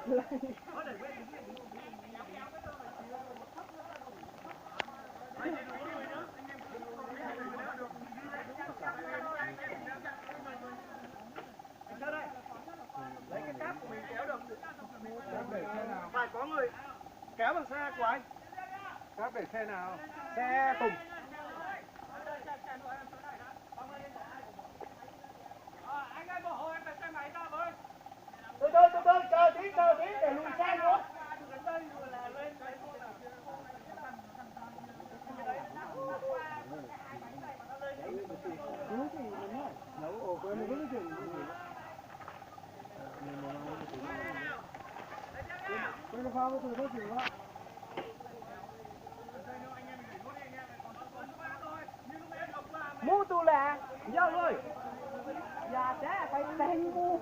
Lấy cái cáp của mình kéo được. Phải có người kéo bằng xe của anh. Cáp để xe nào? Xe tùng. Anh ơi, một hồi em phải xe máy ra với. Từ từ, từ từ, chờ tí, chờ tí để lùi xe nữa. Mus tus las yog lawm, yog tas pais teeg mus.